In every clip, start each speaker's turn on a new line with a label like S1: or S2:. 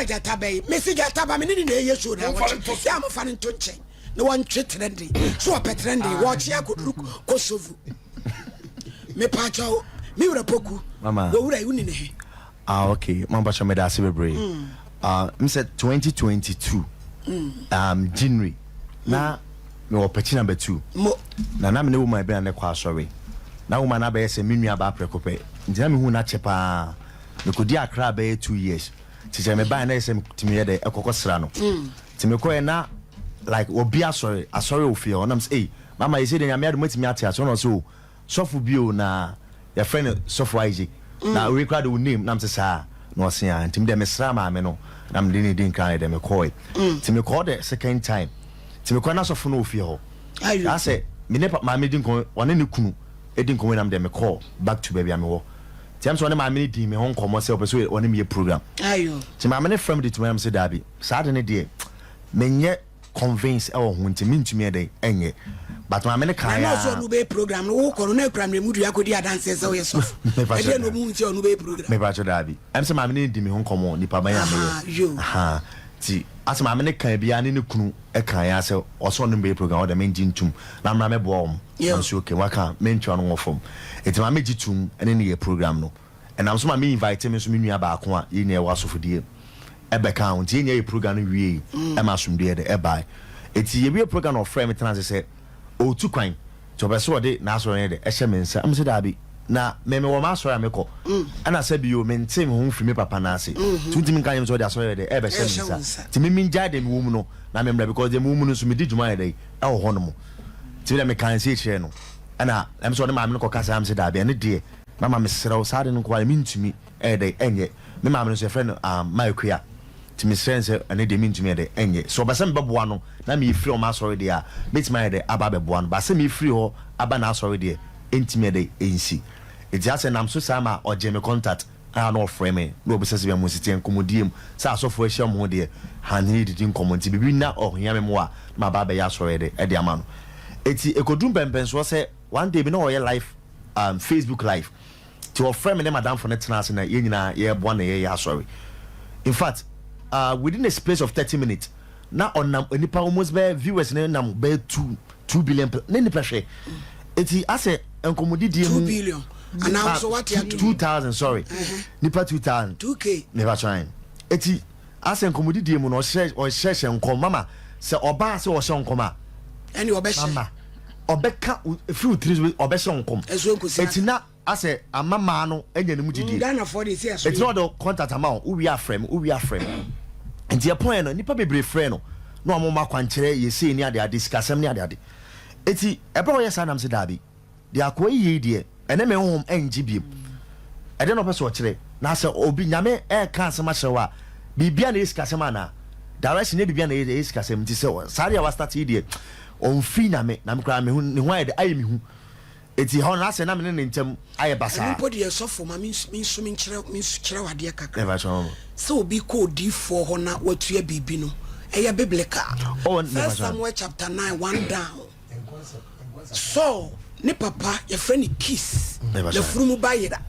S1: na gyata bɛyi mesi gyata ba me ne ne na ɛyɛ show na
S2: Momfa no
S1: wɔkye
S2: nto so.
S1: yɛ a mofa no nto nkyɛn na wɔntwe trending so wɔpɛ trending wɔkye akɔduru Kosovo. Mepaakyɛw, me wura Poku.
S3: Mama.
S1: Wɔwura yi woni ne he?
S3: Ah, okay, mama pakyɛ, meda ase bebree. Ah, m sɛ 2022 January na mewɔ pɛkyi number 2.
S1: Mo.
S3: Na me ne woman bi na ne kɔ asɔre na woman no abɛyɛ sɛ me nua baa prɛko pɛ, nti na mehu no akyɛ paa. Mekɔdi Akra bɛyɛ 2 years nti sɛ mebaɛ na yɛ sɛ metumi yɛ dɛ ɛkɔkɔ sra no, nti mekɔɛ na like obi asɔre asɔre wɔ fie hɔ nam sɛ, "Ei mama, yɛsɛ de Nyame adom atumi ate ase." Ɔna ɔsɛ o sɔfo bio na yɛfrɛ no Sɔfo Isaac na owie koraa de wo name nam sɛ saa na ɔse a. Nti mede mesra maame no na mede ne di nkran yɛ dɛ mekɔɛ. Nti mekɔɔ the second time, nti mekɔɛ na sɔfo no wɔ fie hɔ.
S1: Ayo.
S3: Asɛ me ne maame di nkɔmmɔ, ɔne ne kunu di nkɔmmɔ, nam deɛ mekɔɔ back to baabi a mewɔ. Nti ɛm sɛ ɔne maame no di me ho nkɔmmɔ sɛ ɔpɛ sɛ ɔne me yɛ program.
S1: Ayo.
S3: Nti maame no frɛ me de tuma nam sɛ daabi, saa de ne deɛ menyɛ convince ɛwɔ ho, nti mentumi ɛdɛn ɛnyɛ, but maame no
S1: na
S3: kaa
S1: na ɔsɛ
S3: ya
S1: ɔno bɛyɛ program no, wokɔ no na akura mmerɛ dua kɔdi adanseɛ sɛ woyɛ sɔfo.
S3: Mepa
S1: ɛdeɛ
S3: kyɛ
S1: na
S3: da.
S1: ɔmu hu sɛ ɔno bɛyɛ program.
S3: Mepa kyɛ daabi, ɛm sɛ maame no di me ho nkɔmmɔ nipa bɛn a
S1: Aha, yo.
S3: meyɛ. Aha, nti asɛ maame no kan biara ne ne kunu ɛka ya sɛ ɔsɛ ɔno bɛyɛ program, ɔdɛ mengye ntum na mmra mɛboa wɔn. Nam so okay, waka mentua no wɔ fam, nti maame gye tum ɛne ne yɛ program no. Ɛnam so ma me invite me nso me nua baako a yɛn nyinaa ɛwɔ asɔfodie ɛbɛka ho, nti yɛn nyinaa yɛ program no wie ɛma asomdue yɛ dɛ ɛbae. Eti yɛwie program no, ɔfrɛ me tena ase sɛ ɔretu kwan, nti ɔpɛ sɛ ɔde n'asɔre no yɛ dɛ ɛhyɛ me nsa. Ɛmo sɛ daabi, na mɛmɛ wɔ m'asɔre a mekɔ ɛna sɛ bio mente me ho mfiri me papa n'ase, nti wontumi nka nyɛ me sɛ ɔde asɔre yɛ dɛ ɛbɛhyɛ
S1: Ɛhyɛ
S3: me
S1: wo
S3: nsa.
S1: nsa.
S3: Nti mimi ngyae deɛ mewɔ mu no na memmrɛ, because deɛ mewɔ mu no nso medi dwuma yɛ dɛ ɛwɔ hɔ nom. Nti mi dɛ meka nse kyerɛ no, ɛna ɛm sɛ ɔne maame no kɔka saa. M sɛ daabi, ɛne deɛ mama mesrɛ wo, saa de no nkoa mentumi ɛyɛ dɛ ɛnyɛ. Me maame no nso yɛfrɛ no Maakua, nti mesrɛ no sɛ ɛne deɛ mentumi ɛyɛ dɛ ɛnyɛ. Sɛ ɔbɛ sɛ mebɛboa no na meyɛfiri ɔma asɔre deɛ a, mɛtumi ayɛ dɛ aba abɛboa no ba sɛ mefiri hɔ aba n'asɔre deɛ, ɛntumi ɛdɛ ɛnsi. Nti asɛ nam so saa ma ɔgye me contact a na ɔfrɛ me na ɔbisa sɛ bia mo nsiteɛ nkɔmmɔdie mu sɛ asɔfoɔ ahyia mo ho deɛ hane didi nkɔmmɔ, nti biribi na ɔhia me mmoa na maba abɛyɛ asɔre de ɛde ama no. Eti ɛkɔduru mpɛmpɛnsoɔ sɛ one day bi na ɔyɛ live, Facebook live, nti ɔfrɛ me ne madamfo no tena ase na yɛn nyinaa yɛreboa na yɛyɛ asɔre. In fact, within a space of 30 minutes na ɔnam nipa almost bɛyɛ viewers ne nam bɛyɛ 2 billion ne nipa hwɛ. Eti asɛ nkɔmmɔdidie
S1: 2
S3: mu
S1: billion anaa so wate ato?
S3: 2,000, sorry, nipa 2,000.
S1: 2K.
S3: Nipa trying. Eti asɛ nkɔmmɔdidie mu no ɔhyɛ ɔhyɛhyɛ nkɔm mama sɛ ɔbaa sɛ ɔhyɛ nkɔm a
S1: ɛne ɔbɛhyɛ.
S3: Mama ɔbɛka efiri wo tiri so ɔbɛhyɛ nkɔm.
S1: Ɛso nkosi.
S3: Eti na asɛ ama maa no anya ne mu didie.
S1: Ghanafoɔ de si ɛso.
S3: Eti na ɔde contact ama wo, wowie afrɛ me, wowie afrɛ me. Nti ɛpɔn no nipa bebree frɛ no na wɔn ma akwankyerɛ yɛsei ne ade ade, sikasɛm ne ade ade. Eti ɛbɛn ɔyɛ saa nam sɛ daabi deɛ akoa yi yie deɛ ɛne me honhom ɛngye biem. Ɛdeɛ na ɔpɛ sɛ ɔkyerɛ na sɛ obi Nyame ɛɛka asɛm akyerɛ wo a, biribia na ɛyɛ sikasɛm anaa direction nyɛ biribia na ɛyɛ sikasɛm. Nti sɛ saa deɛ wastart yi deɛ ɔmfiri Nyame na me koraa me ho ne ho ayɛ de ayɛ me hu. Eti hɔ no asɛ na me ne ne ntam ayɛ
S1: ɛno
S3: basaa.
S1: Mpo deɛ sɔfo ma menso menkyerɛ wo adeɛ kakra.
S3: Ɛfa kyerɛ wo.
S1: Sɛ obi kɔ odiifoɔ hɔ na watua biribi no, ɛyɛ biblical.
S3: Oh, never
S1: First
S3: tried.
S1: Samuel chapter 9 1 down, Saul ne papa yɛfrɛ no Kis.
S3: Never
S1: na
S3: tried.
S1: funumu ba yera,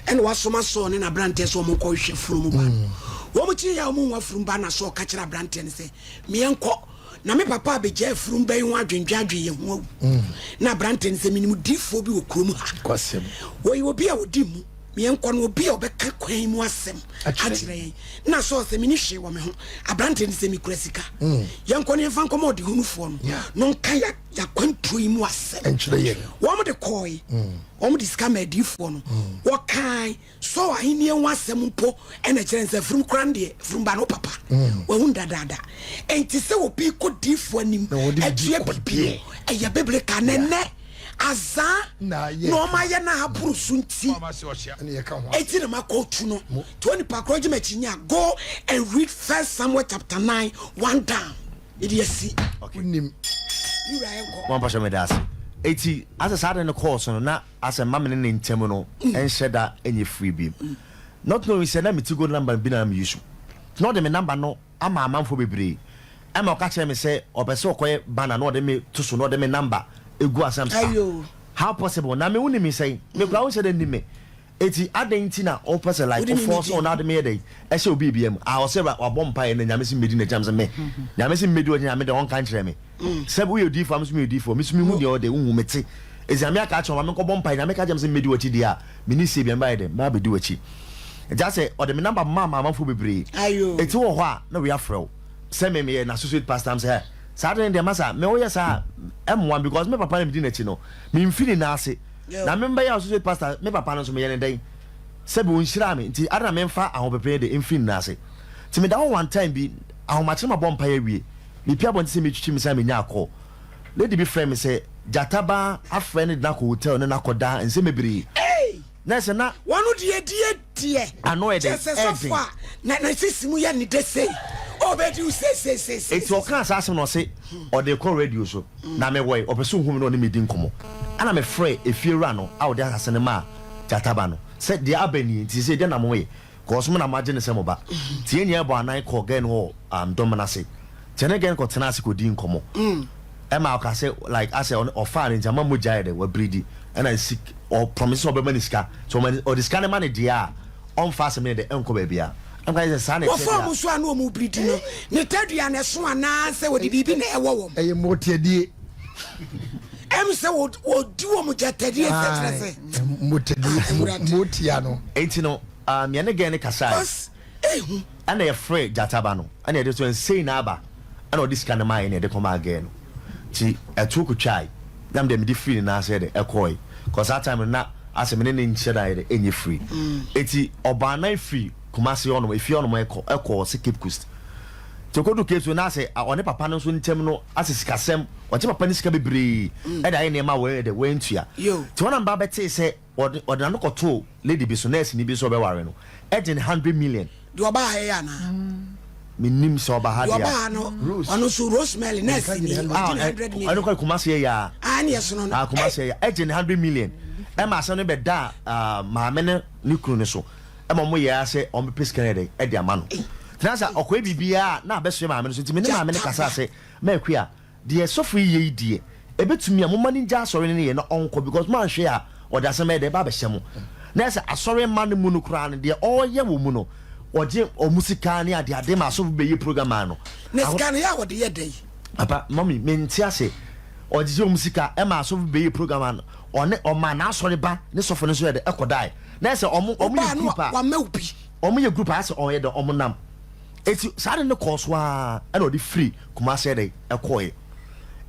S1: ɛna wasoma Saul ne n'aberanteɛ sɛ ɔmo nkɔhwehwɛ funumu ba no. Wɔn kyerɛ yɛ a ɔmo nwa funumu ba, na Saul ka kyerɛ aberanteɛ no sɛ meɛnkɔ na me papa abɛgya afunumu ba yi ho adwendwen adwen yɛn ho awu. Na aberanteɛ no sɛ menim diifoɔ bi wɔ kurom ha.
S2: Kwasɛm.
S1: Wɔyɛ obi a ɔdi mu, meɛnkɔ no obi a ɔbɛka kwan mu asɛm
S2: akyerɛ.
S1: Akyerɛ yɛn. Na Saul sɛ meni hwee wɔ me ho. Aberanteɛ no sɛ mekura sika, yɛnkɔ no yɛmfa nkɔma ɔdehunufoɔ no na ɔnka yɛakwantuo yi mu asɛm
S2: ɛnkyerɛ yɛn.
S1: Wɔn de kɔɔe, wɔn de sika ma adiifoɔ no, wɔkae Saul ahenni ho asɛm mpo ɛna kyerɛ sɛ furum kora no deɛ furum ba no papa wahu dadaada. Enti sɛ obi kɔ diifoɔ anim
S2: Na wɔde
S1: atua
S2: biribi kɔ
S1: bibi no, ɛyɛ biblical. Na ɛnɛ azaa
S2: na ayɛ.
S1: Na ɔma yɛ no aboro so nti
S2: ɛne yɛka ho.
S1: Eti na makɔ tu no nti onipa korɔ gye m'akyi nya. Go and read First Samuel chapter 9 1 down. Ɛde asi.
S2: Wonim.
S1: Wura, yɛnkɔ.
S3: Wɔn mpahyɛ me da ase. Eti asɛ saa de no kɔɔ so no na asɛ mma me ne ne ntɛm no ɛnhyɛ da ɛnyɛ free bi, not knowing sɛ na me Tigo number bi na me use na ɔde me number no ama amanfoɔ bebree. Ɛma ɔka kyerɛ me sɛ ɔpɛ sɛ ɔkɔyɛ banner na ɔde me to so na ɔde me number egu asɛm sɛ
S1: Ayo.
S3: ah, how possible? Na me wo ni mi sɛn me kura wo nhyɛ dɛ ni me. Eti adɛn nti na wopɛ sɛ like
S1: Wode me
S3: wo force
S1: medi?
S3: wo na wode me yɛ dɛn ɛhyɛ obi bia mu? Ah ɔsɛ wabɔ mpaeɛ na Nyame se mmedi n'akyi na mesɛ me Nyame se mmedi w'akyi Nyame deɛ ɔnka nkyerɛ me sɛ woyɛ odiyifoɔ a me nso meyɛ odiyifoɔ me nso mehu deɛ ɔde wohu mete eti Nyame aka akyerɛ wo ma menkɔbɔ mpaeɛ Nyame ka kyerɛ me sɛ mmedi w'akyi deɛ a menni sie bia mɛbayɛ dɛn mɛba abɛdi w'akyi nti asɛ ɔde me number maa amanfoɔ bebree
S1: Ayoo.
S3: eti wɔ hɔ a na wei afrɛ wo sɛ me meyɛ n'associate pastor am sɛ hɛ saa de ne deɛ masa me woyɛ saa a ɛmmoa me because me papa na medi n'akyi no memfi ne nan ase Na me mbɛyɛ associate pastor me papa no nso meyɛ no dɛn? Sɛbi ɔnhyiraa me nti adɛn na memfa ahopepe de mfiri ne nan ase? Nti meda hɔ one time bi ahomakye na mabɔ mpaeɛ awie mepie abɔnten sɛ metwitwi me san menyaa call lady bi frɛ me sɛ gyata ba afrɛ no de no akɔ hotel ne no akɔda nsɛm bebree
S1: Ei!
S3: na ɛsɛ na
S1: Wɔn deɛ die deɛ.
S3: Ano yɛ
S1: Kyerɛ
S3: dɛn?
S1: sɛ
S3: Ɛyɛ
S1: sɔfo
S3: den.
S1: a na ne sisi mu yɛ ne dɛ sei, ɔbɛdi wo sei sei sei sei.
S3: Enti ɔkaa saa asɛm no ɔse ɔde rekɔ radio so na mewɔ he? Ɔpɛ sɛ ohu me na ɔne me di nkɔmmɔ. Ɛna mefrɛɛ efiewura no a ɔde asase no maa Gyata ba no sɛ deɛ aba nie nti seesei deɛn na moyɛ? Cause mo na moagye no sɛ mo ba. Nti yɛn nyinaa bɔɔ anan kɔɔ gɛɛ no hɔ wɔ Domina ase. Nti yɛne gɛɛ no kɔtenaa ase kɔdii nkɔmmɔ. Ɛma ɔkaa sɛ like asɛ ɔne ɔfaa no nti ama mogya ayɛ dɛ wabiridi ɛna sik ɔ promise sɛ ɔbɛma no sika. Sɛ ɔma no ɔde sika no ma no deɛ a ɔmfa asɛm no yɛ dɛ ɛnkɔ baabiara. Ɛna meka kyerɛ sɛ saa na ɛteɛ
S1: Wɔfa
S3: deɛ a.
S1: wɔn so a na wɔn biridi no, ne tadua na ɛso anaa sɛ wɔde biribi na ɛwɔ wɔn.
S2: Ɛyɛ motiadie.
S1: Ɛm sɛ wɔdi wɔn gyatadie sɛ kyerɛ sɛ.
S2: Motiadie, motia no.
S3: Enti no, um, yɛne gɛn no kasae.
S1: Cause ehu.
S3: Ɛna yɛfrɛɛ gyata ba no, ɛna yɛde so sei na aba, ɛna ɔde sika no maa yɛn na yɛde kɔmaa gɛn no. Nti ɛtoɔ kotwae, na me deɛ mede firi ne nan ase yɛ dɛ ɛkɔe. Cause saa time no na asɛ me ne no nhyɛ da yɛ dɛ ɛnyɛ free. Enti ɔbaa nan firi Kumasi hɔnom, efie hɔnom ɛkɔ, ɛkɔɔ sɛ Cape Coast. Nti ɔkɔduu Cape Coast no na asɛ ɔne papa no nso ntam no asɛ sikasɛm, ɔgye papa no sika bebree ɛde ayɛ nneɛma a wɔyɛ dɛ wɔantua. Nti wɔn na meba bɛtee sɛ ɔde ɔde n'ano kɔtoo lady bi so, nurse ni bi sɛ ɔbɛware no, ɛgye no hundred million.
S1: Deɛ ɔbaa ha yi anaa?
S3: Mennim sɛ ɔba ha
S1: Deɛ
S3: deɛ
S1: ɔbaa
S3: a.
S1: ha no,
S2: Rose.
S1: ɔno nso Rosemary nurse ni,
S2: Ɔde
S1: ɔgye
S3: Ah,
S1: no
S3: ɛ,
S1: hundred
S3: ɔno
S1: million.
S3: kɔ Kumasi yɛ yaa.
S1: Ah, ɛne ɛsono no.
S3: Ah, Kumasi yɛ yaa. Ɛgye no 100 million. Ɛma asɛm no bɛdaa ah, maame ne ne kunu no so. Ɛma wɔn yɛɛ ara sɛ wɔn bɛpɛ sika no yɛ dɛn ɛde ama no. Tena sɛ ɔkɔyɛ biribiara a na abɛsoɛ maame no so. Nti me ne maame no kasaa sɛ, Mɛkua, Deɛ sɔfo yi yɛ yi deɛ ɛbɛtumi a momma no ngya asɔre no ne yɛ na ɔnkɔ because moanhwɛ a ɔde asɛm bɛyɛ dɛn ɛba abɛhyɛ mo na ɛsɛ asɔre mma no mu no koraa no deɛ ɔyɛ wɔ mu no ɔgye ɔmo sika ne ade ade ma asɔfo bɛyɛ program maa no.
S1: Na sika no yɛ a wɔde yɛ dɛn?
S3: Papa mummy mente ase ɔgyegye ɔmo sika ɛma asɔfo bɛyɛ program maa no ɔne ɔma n'asɔre ba ne sɔfo no nso yɛ dɛ ɛkɔ dae na ɛsɛ ɔmo ɔmo yɛ
S1: Wobaa no
S3: group a
S1: wama wo bi.
S3: ɔmo yɛ group a asɛ ɔyɛ dɛ ɔmo nam. Eti saa ade no kɔɔ so ara ɛna ɔde firi Kumasi ɛdɛn ɛkɔɔɛ.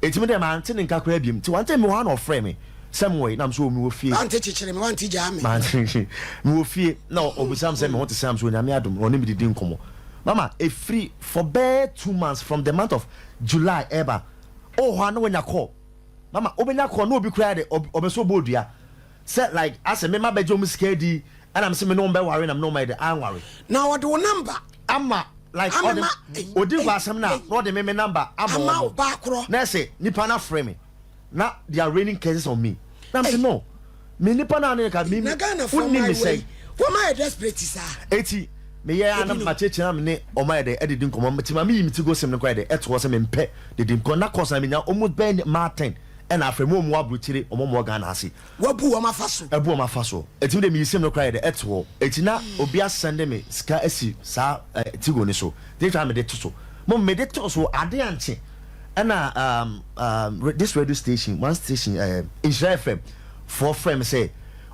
S3: Eti me deɛ mante ne nka koraa biom. Nti one time mewɔ hɔ a na ɔfrɛɛ me sɛ mewɔ he? Na me sɛ oh mewɔ fie.
S1: Wante kyekyere me, wante gyaa me.
S3: Mante mewɔ fie na ɔbisa me sɛ me ho te sɛn a me sɛ Onyame adom na ɔne me didi nkɔmmɔ. Mama ɛfiri for bɛyɛ 2 months from the month of July ɛɛba ɔwɔ hɔ a na wanya call. Mama wobɛnya call na obi koraa de ɔbɛ sɛ ɔbɔ odua. Sɛ like asɛ me ma bɛgye ɔmo sika adi ɛna mese me ne wɔn bɛware na me ne wɔn ayɛ dɛ anware.
S1: Na ɔde wo number.
S3: Ama like ɔde odi nkɔ asɛm no a na ɔde me me number ama wɔn na ɛsɛ nipa no afrɛ me na they are raining curses on me na mese no me nipa no a ne ka me wonni me sɛn.
S1: Wɔn ayɛ desperate saa.
S3: Eti meyɛ a na makyerɛkyerɛ na me ne wɔn ayɛ dɛ ɛdidi nkɔmɔ nti ma meyi me ti go sim no kɔ ayɛ dɛ ɛto hɔ sɛ mempɛ didi nkɔ na kɔs na menya almost bɛyɛ maa ten ɛna afrɛ mu wɔn wɔ aburokyire wɔn wɔ Ghana ase.
S1: Wabu wɔn afa so.
S3: Abu wɔn afa so. Eti me de meyi sim no koraa yɛ dɛ ɛto hɔ. Eti na obi asɛnde me sika asi saa eh, Tigo no so. Nti etwa mede to so. Mom mede to so ade ankye ɛna um, um, this radio station, one station, eh, Nhyira FM foɔ frɛ me sɛ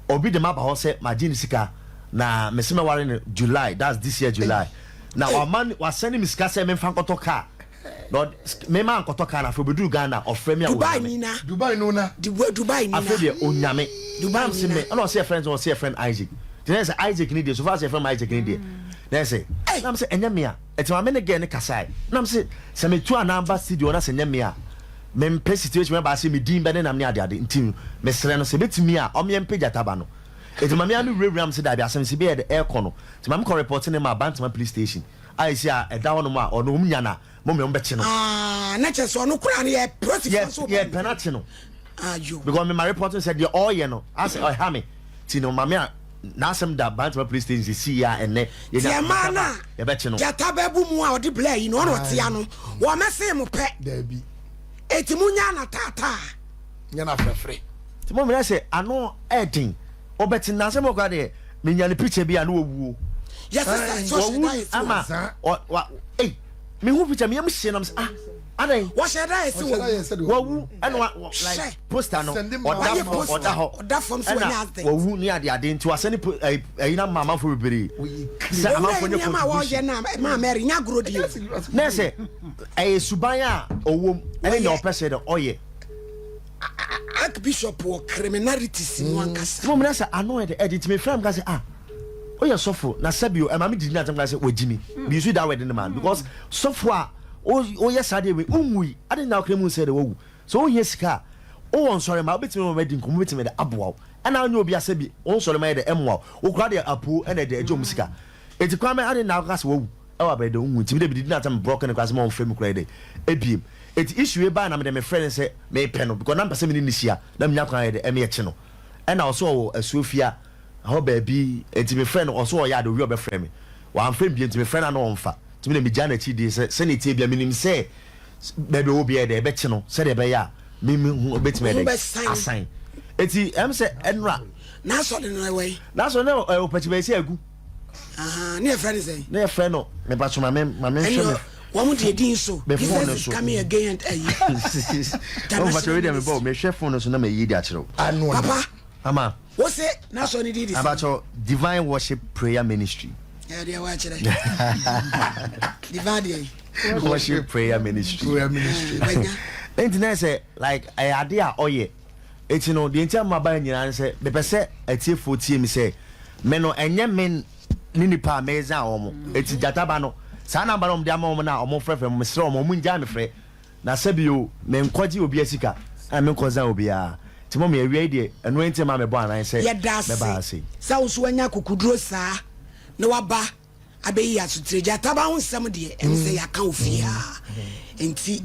S3: obi de m'aba hɔ sɛ magye ne sika na mese mɛware no July, that's this year July. Na wama wasɛnde me sika sɛ memfa nkɔtɔ car. Na ɔde me ma nkɔtɔ car na afei obeduru Ghana ɔfrɛ me a
S1: Dubai
S3: onyame.
S1: nina.
S2: Dubai no na.
S1: Dubai nina.
S3: Afei deɛ onyame.
S1: Dubai
S3: Nam se
S1: nina.
S3: me ɛna ɔse yɛfrɛ no sɛ ɔse yɛfrɛ no Isaac. Nti na yɛ sɛ Isaac ni deɛ so far as yɛfrɛ me Isaac ni deɛ na yɛ sɛ nam se ɛnyɛ me a ɛti maame ne girl ne kasae nam se sɛ me tu anaa ba studio na sɛ ɛnyɛ me a me mpɛ situation whereby sɛ me din bɛ ne nam ne ade ade nti me srɛ no sɛ ebetumi a ɔmeɛ mpɛ gyata ba no ɛti maame a me wurawura m se daabi asɛm se bɛyɛ de ɛɛkɔ no nti maame kɔ report ne ma Bantama police station a esi a ɛda hɔ nom a ɔno ɔmo nya na mo mɛ ɔmo bɛkye no.
S1: Aah na kyerɛ sɛ ɔno koraa no yɛ polisifoɔ nso
S3: yɛ pɛ no akye no.
S1: Ayo.
S3: Because me ma report no sɛ deɛ ɔɔyɛ no asɛ ɔha me ti no maame a n'asɛm da Bantama police station sisi yɛ a ɛnɛ yɛ nya
S1: Tiɛ maa na
S3: yɛbɛkye no.
S1: Gyata bɛbu mu a ɔde blɛ yi no ɔna ɔte ano wɔn mɛse mo pɛ.
S2: Daabi.
S1: Eti mo nya na taataa.
S2: Nya na frɛfrɛ.
S3: Ti mo mmerɛ sɛ ano ɛɛden ɔbɛkye n'asɛm ɔkora deɛ. Menya ne picture bi a na wawuo. Wawu ama wa ei mehu picture meyam hye nam sɛ ah adɛn.
S1: Wɔhyɛ da ɛsɛ wawu.
S3: Wawu ɛna wa like poster no ɔda fam ɔda hɔ
S1: ɔda fam so wanya accident.
S3: Wawu ne ade ade nti wasɛ ne ɛyi na ma amanfo bebree
S1: sɛ amanfo nye contribution. Nneɛma a wɔyɛ na maa Mary nya agorɔ die.
S3: Na ɛsɛ ɛyɛ suban a ɔwom ɛne nea ɔpɛ sɛ dɛ ɔyɛ.
S1: Archbishop wɔ criminalities mu ankasa.
S3: Mmom na sɛ ano yɛ dɛ ɛde nti mefrɛ m ka sɛ ah woyɛ sɔfo na sɛbio ɛma me didi na asɛm ka sɛ wagyi me me use that word no ma because sɔfo a woyɛ saa deɛ wei wonwui ade na wokra mu sɛ de wawu sɛ wohia sika a wowɔ nsɔre ma wobɛtumi ma madi nkɔmmɔ wobɛtumi de aboa wo ɛna wonyɛ obi asɛ bi wo nsɔre ma yɛ dɛ ɛmmoa wo wokora deɛ apuo ɛna ɛde agye ɔmo sika eti kwan bɛn ade na woka sɛ wawu ɛwɔ abɛyɛ dɛ wonwui nti mede medidi na asɛm brɔke no koraa sɛ ma ɔmfrɛ me koraa yɛ dɛ ebiem Eti issue wei bae na mede me frɛ no sɛ mepɛ no because na mepɛ sɛ me ne no hyia na menya kwan ayɛ dɛ ɛme ɛkye no ɛna ɔse ɔwɔ asuofia hɔ baabi enti me frɛ no ɔse ɔyɛ ade owie ɔbɛfrɛ me wamfrɛ me bio nti me frɛ no a na ɔmfa nti me deɛ megyaa no akyi die sɛ sɛnea ɛteɛ bia menim sɛ baabi ɔwɔ biara yɛ dɛ ɛbɛkye no sɛdeɛ ɛbɛyɛ a me me ho bɛtumi ayɛ dɛ asan eti ɛm sɛ ɛnora
S1: N'asɔre no ɛwɔ yi.
S3: N'asɔre no ɛwɔ Pɛkyibɛyi sɛ agu.
S1: Ne yɛfrɛ no sɛn?
S3: Ne yɛfrɛ no mepatwo ma me ma me nhwɛ me.
S1: Wɔn deɛ din so.
S3: Me phone
S1: no
S3: so.
S1: Jesus is coming again and ayi.
S3: Wɔn mpatwo wei deɛ me bɔ mehwɛ phone no so na ma yi de akyerɛ wo.
S1: Papa.
S3: Ama.
S1: Wose n'asɔ ne din de sɛn?
S3: Abatwɔ Divine Worship Prayer Ministry.
S1: Ɛyɛ deɛ wɔakyerɛ. Divine deɛ.
S3: Worship Prayer Ministry.
S2: Prayer Ministry.
S3: Nti na sɛ like ɛyɛ ade a ɔyɛ. Eti no deɛ nti a maba nyinaa ne sɛ mepɛ sɛ atiefoɔ tie me sɛ me no ɛnyɛ me ne nipa a mezan wɔn. Eti gyata ba no saa number no a wɔde ama wɔn no a wɔfrɛfrɛ me mesrɛ wɔn wɔn ngyae me frɛ. Na sɛbi o menkɔgye obiara sika ɛna menkɔzan obiara. Nti mɔmi awia yi deɛ ɛno nti na ɛma mebɔ anan sɛ
S1: Yɛda
S3: mɛba ha
S1: ase
S3: sei.
S1: sɛ wo nso woanya akokoduro saa na woaba abɛyi asotire. Gyata ba ho nsɛm deɛ ɛne sɛ yɛaka wɔ fie ha nti.